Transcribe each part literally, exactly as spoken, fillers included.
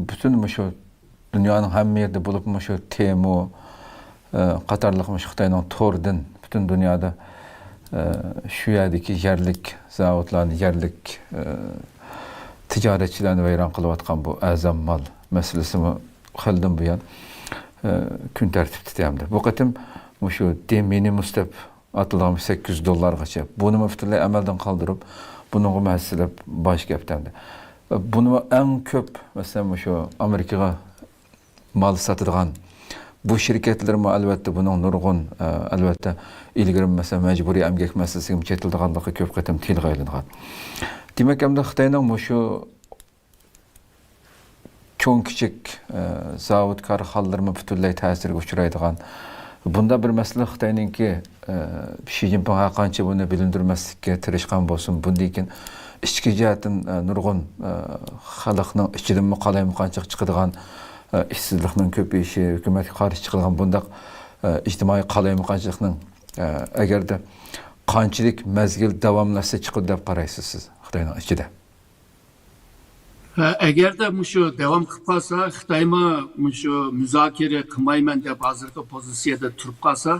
پۈتۈن مۇشۇ دۇنيانىڭ ھەممە يېرىدە بولۇپ، مۇشۇ تېمۇ، ئە، قاتارلىق مۇشۇ خىتاينىڭ توردىن پۈتۈن دۇنيادا، ئە، شۇ يەردىكى يەرلىك زاۋۇتلارنى، يەرلىك، ئە، تىجارەتچىلەرنى ۋەيران قىلىۋاتقان بۇ ئەرزان مال مەسىلىسىمۇ خېلىدىن بۇيان، ئە، كۈن تەرتىپتە تۇتۇلدى. بۇ قېتىم مۇشۇ de minimus دەپ ئاتىلىدىغان سەككىز يۈز دوللارغىچە. بۇنىمۇ پۈتۈنلەي ئەمەلدىن قالدۇرۇپ، بۇنىڭغىمۇ ھەسسىلەپ باج كەپتەمدى. بۇنىمۇ ئەڭ كۆپ، مەسىلەن، مۇشۇ ئامېرىكىغا مال ساتىدىغان بۇ شىركەتلەرمۇ، ئەلۋەتتە، بۇنىڭ نۇرغۇن، ئە، ئەلۋەتتە، ئىلگىرى، مەسىلەن، مەجبۇرىي ئەمگەك مەسىلىسىگە چېتىلىدىغانلىقى كۆپ قېتىم تىلغا ئېلىنغان. دېمەك، ئەمدى خىتاينىڭ مۇشۇ چوڭ-كىچىك، ئە، زاۋۇت كارخانىلىرىمۇ پۈتۈنلەي تەسىرگە ئۇچرايدىغان. بۇنداق بىر مەسىلە خىتاينىڭكى، ئە، شى جىنپىڭ ھەرقانچە بۇنى بىلىندۈرمەسلىككە تىرىشقان بولسىمۇ، بۇندىن كېيىن ئىچكى جەھەتتىن، ئە، نۇرغۇن، ئە، خەلقنىڭ ئىچىدىنمۇ قالايمىقانچىلىق چىقىدىغان، ئە، ئىشسىزلىقنىڭ كۆپىيىشى، ھۆكۈمەتكە قارشى چىقىدىغان بۇنداق، ئە، ئىجتىمائىي قالايمىقانچىلىقنىڭ، ئە، ئەگەردە قانچىلىك مەزگىل داۋاملاشسا چىقىدۇ دەپ قارايسىز سىز خىتاينىڭ ئىچىدە؟ ھە، ئەگەردە مۇشۇ داۋام قىلىپ قالسا، خىتايمۇ مۇشۇ مۇزاكىرە قىلمايمەن دەپ ھازىرقى پوزىتسىيەدە تۇرۇپ قالسا،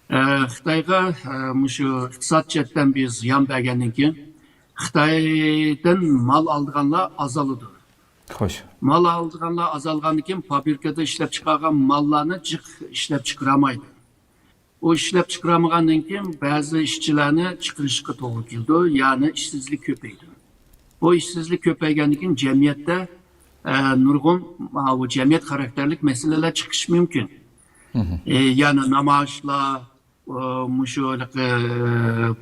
ئە، خىتايغا، ئە، مۇشۇ ئىقتىساد جەھەتتىن بىر زىيان بەرگەندىن كېيىن، خىتايدىن مال ئالىدىغانلار ئازالىدۇ. خوش. مال ئالىدىغانلار ئازالغاندىن كېيىن، فابرىكىدا ئىشلەپ چىقارغان ماللارنى جىق ئىشلەپ چىقىرالمايدۇ. ئۇ ئىشلەپ چىقىرالمىغاندىن كېيىن، بەزى ئىشچىلەرنى چىقىرىشقا توغرا كېلىدۇ، يەنى ئىشسىزلىك كۆپەيدۇ. بۇ ئىشسىزلىك كۆپەيگەندىن كېيىن، جەمئىيەتتە، ئە، نۇرغۇن، ئە، بۇ جەمئىيەت خاراكتېرلىك مەسىلىلەر چىقىشى مۇمكىن. ئە، يەنى نامايىشلار، ئە، مۇشۇ، ئە،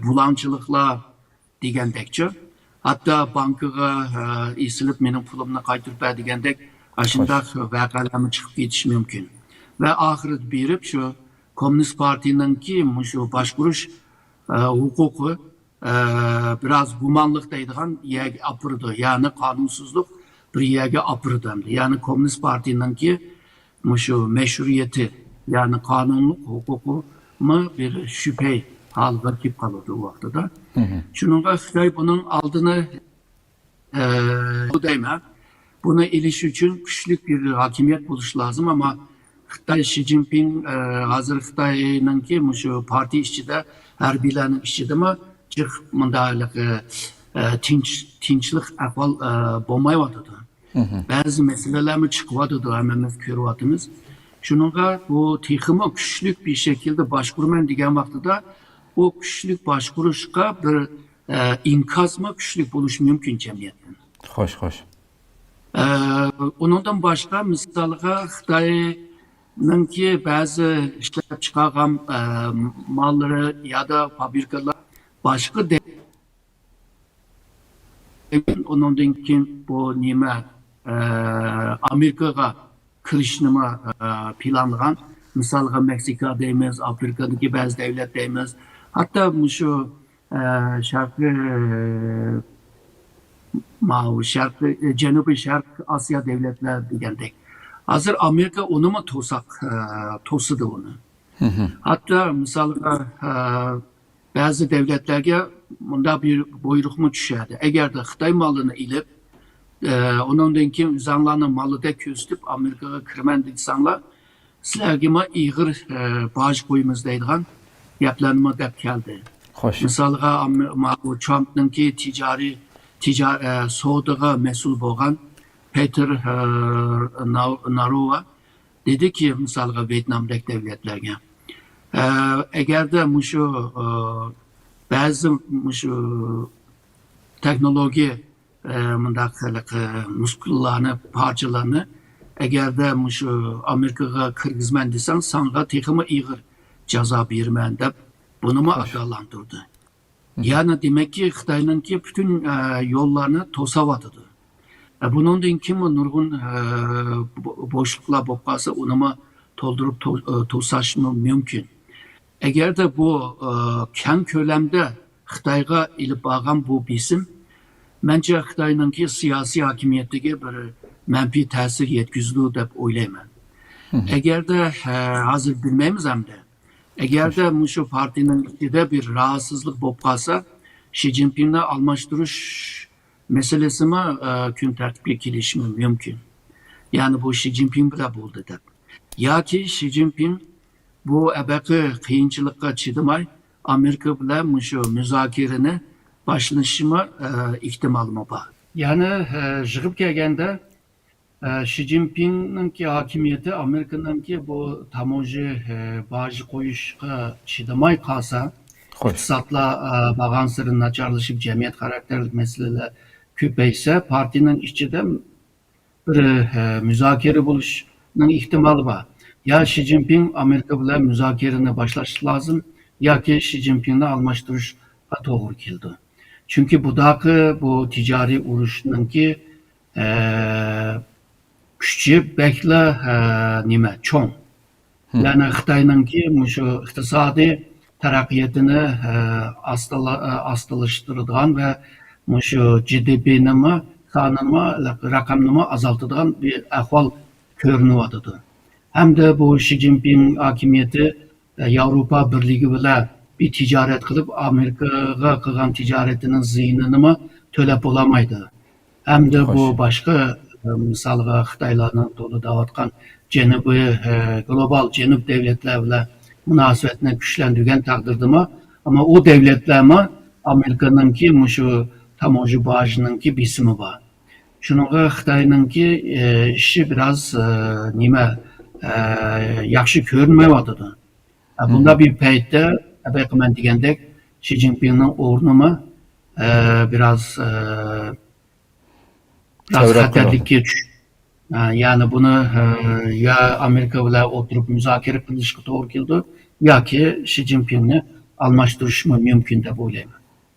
بۇلاڭچىلىقلار دېگەندەكچۇ. ھەتتا بانكىغا، ئە، ئېسىلىپ، مېنىڭ پۇلۇمنى قايتۇرۇپ بەر دېگەندەك، ئاشۇنداق ۋەقەلەرمۇ چىقىپ كېتىشى مۇمكىن. ۋە ئاخىرىدا بېرىپ شۇ كوممۇنىست پارتىيىنىڭكى مۇشۇ باشقۇرۇش، ئە، ھوقۇقى، ئە، بىراز گۇمانلىق دەيدىغان يەرگە ئاپىرىدۇ. يەنى قانۇنسىزلىق بىر يەرگە ئاپىرىدۇ ئەمدى. يەنى كوممۇنىست پارتىيىنىڭكى مۇشۇ مەشرۇئىيىتى، يەنى قانۇنلۇق ھوقۇقىمۇ بىر شۈبھە ھالغا كېلىپ قالىدۇ ئۇ ۋاقتىدا. شۇنىڭغا خىتاي بۇنىڭ ئالدىنى، ئە، بۇ دەيمەن، بۇنى ئېلىش ئۈچۈن كۈچلۈك بىر ھاكىمىيەت بولۇشى لازىم، ئەمما خىتاي شى جىنپىڭ، ئە، ھازىر خىتاينىڭكى مۇشۇ پارتىيە ئىچىدە، ھەربىيلەرنىڭ ئىچىدىمۇ جىق مۇنداق، ئە، تىنچ، تىنچلىق ئەھۋال، ئە، بولمايۋاتىدۇ. بەزى مەسىلىلەرمۇ چىقىۋاتىدۇ، ھەممىمىز كۆرۈۋاتىمىز. شۇنىڭغا بۇ تېخىمۇ كۈچلۈك بىر شەكىلدە باشقۇرىمەن دېگەن ۋاقتىدا، ئۇ كۈچلۈك باشقۇرۇشقا بىر، ئە، ئىنكاسمۇ كۈچلۈك بولۇشى مۇمكىن جەمئىيەتتىن. خوش، خوش. ئە، ئۇنىڭدىن باشقا، مىسالغا، خىتاينىڭكى بەزى ئىشلەپ چىقارغان، ئە، ماللىرى يادا فابرىكىلار باشقا دە-، ئۇنىڭدىن كېيىن بۇ نېمە، ئە، ئامېرىكىغا كىرىشنىمۇ، ئە، پىلانلىغان. مىسالغا، مېكسىكا دەيمىز، ئافرىكادىكى بەزى دەۋلەت دەيمىز. ھەتتا مۇشۇ، ئە، شەرقىي، ماۋۇ شەرقىي، جەنۇبىي شەرق ئاسىيا دەۋلەتلەر دېگەندەك. ھازىر ئامېرىكا ئۇنىمۇ توساق، ئە، توسىدۇ ئۇنى. ھەتتا مىسالغا، ئە، بەزى دەۋلەتلەرگە مۇنداق بىر بۇيرۇقمۇ چۈشەردى. ئەگەردە خىتاي مالىنى ئېلىپ، ئە، ئۇنىڭدىن كېيىن ئۆزەڭلارنىڭ مالىدەك كۆرسىتىپ، ئامېرىكىغا كىرىمەن دېسەڭلار، سىلەرگىمۇ ئېغىر، ئە، باج قويىمىز دەيدىغان گەپلەرنىمۇ دەپ كەلدى. خوش. مىسالغا، ئام-، ما-، بۇ ترامپنىڭكى تىجارىي، تىجا-، ئە، سودىغا مەسئۇل بولغان پېتېر، ئە، ناۋ-، ناروۋا دېدىكى، مىسالغا، ۋيېتنامدەك دەۋلەتلەرگە، ئە، ئەگەردە مۇشۇ، ئە، بەزى مۇشۇ تېخنولوگىيە، ئە، مۇنداق خىلقى مۇسكۇللارنى، پارچىلارنى ئەگەردە مۇشۇ ئامېرىكىغا كىرگۈزىمەن دېسەڭ، ساڭا تېخىمۇ ئېغىر جازا بېرىمەن دەپ، بۇنىمۇ ئاگاھلاندۇردى. يەنى دېمەككى، خىتاينىڭكى پۈتۈن، ئە، يوللارنى توساۋاتىدۇ. ئە، بۇنىڭدىن كېيىنمۇ نۇرغۇن، ئە، بو-، بوشلۇقلار بولۇپ قالسا، ئۇنىمۇ تولدۇرۇپ تو-، ئە، توساشمۇ مۇمكىن. ئەگەردە بۇ، ئە، كەڭ كۆلەمدە خىتايغا ئېلىپ بارغان بۇ بېسىم، مەنچە خىتاينىڭكى سىياسىي ھاكىمىيىتىگە بىر مەنپىي تەسىر يەتكۈزىدۇ دەپ ئويلايمەن. ئەگەردە، ئە، ھازىر بىلمەيمىز ئەمدى. ئەگەردە مۇشۇ پارتىيىنىڭ ئىچىدە بىر راھەتسىزلىك بولۇپ قالسا، شى جىنپىڭنى ئالماشتۇرۇش مەسىلىسىمۇ، ئە، كۈن تەرتىپكە كېلىشىمۇ مۇمكىن. يەنى بۇ شى جىنپىڭ بىلەن بولدى دەپ. ياكى شى جىنپىڭ بۇ ئەبەقى قىيىنچىلىققا چىدىماي، ئامېرىكا بىلەن مۇشۇ مۇزاكىرىنى باشلىشىمۇ، ئە، ئېھتىمالىمۇ بار. يەنى، ئە، يىغىپ كەلگەندە، ئە، شى جىنپىڭنىڭكى ھاكىمىيىتى ئامېرىكىنىڭكى بۇ تاموژە، ئە، باجى قويۇشقا چىدىماي قالسا، ئىقتىسادلار، ئە، بارغانسېرى ناچارلىشىپ، جەمئىيەت خاراكتېرلىك مەسىلىلەر كۆپەيسە، پارتىيىنىڭ ئىچىدە بىر، ئە، مۇزاكىرە بولۇشنىڭ ئېھتىمالى بار. يا شى جىنپىڭ ئامېرىكا بىلەن مۇزاكىرىنى باشلاشى لازىم، ياكى شى جىنپىڭنى ئالماشتۇرۇشقا توغرا كېلىدۇ. چۈنكى بۇداقى بۇ تىجارىي ئۇرۇشنىڭكى، ئە، كۈچى بەكلا، ئە، نېمە، چوڭ. يەنى خىتاينىڭكى مۇشۇ ئىقتىسادىي تەرەققىياتىنى، ئە، ئاستىلا-، ئە، ئاستىلاشتۇرىدىغان ۋە مۇشۇ جى دى پىنىمۇ، سانىنىمۇ، رەقەمنىمۇ ئازالتىدىغان بىر ئەھۋال كۆرۈنۈۋاتىدۇ. ھەمدە بۇ شى جىنپىڭ ھاكىمىيىتى، ئە، ياۋروپا بىرلىكى بىلەن بىر تىجارەت قىلىپ، ئامېرىكىغا قىلغان تىجارىتىنىڭ زىيىنىنىمۇ تۆلەپ بولالمايدۇ. ھەمدە بۇ باشقا، مىسالغا، خىتايلارنىڭ تولا دەۋاتقان جەنۇبىي، ئە، گلوبال جەنۇب دۆلەتلەر بىلەن مۇناسىۋەتنى كۈچلەندۈرگەن تەقدىردىمۇ، ئەمما ئۇ دۆلەتلەرمۇ ئامېرىكىنىڭكى مۇشۇ تاموژنا باجىنىڭكى بېسىمى بار. شۇنىڭغا خىتاينىڭكى، ئە، ئىشى بىراز، ئە، نېمە، ئە، ياخشى كۆرۈنمەيۋاتىدۇ. ئە، بۇنداق بىر پەيتتە، ئەبەقى مەن دېگەندەك، شى جىنپىڭنىڭ ئورنىمۇ، ئە، بىراز، ئە، بىراز خەتەرلىككە چۈش-، ئە، يەنى بۇنى، ئە، يا ئامېرىكا بىلەن ئولتۇرۇپ مۇزاكىرە قىلىشقا توغرا كېلىدۇ، ياكى شى جىنپىڭنى ئالماشتۇرۇشمۇ مۇمكىن دەپ ئويلايمەن.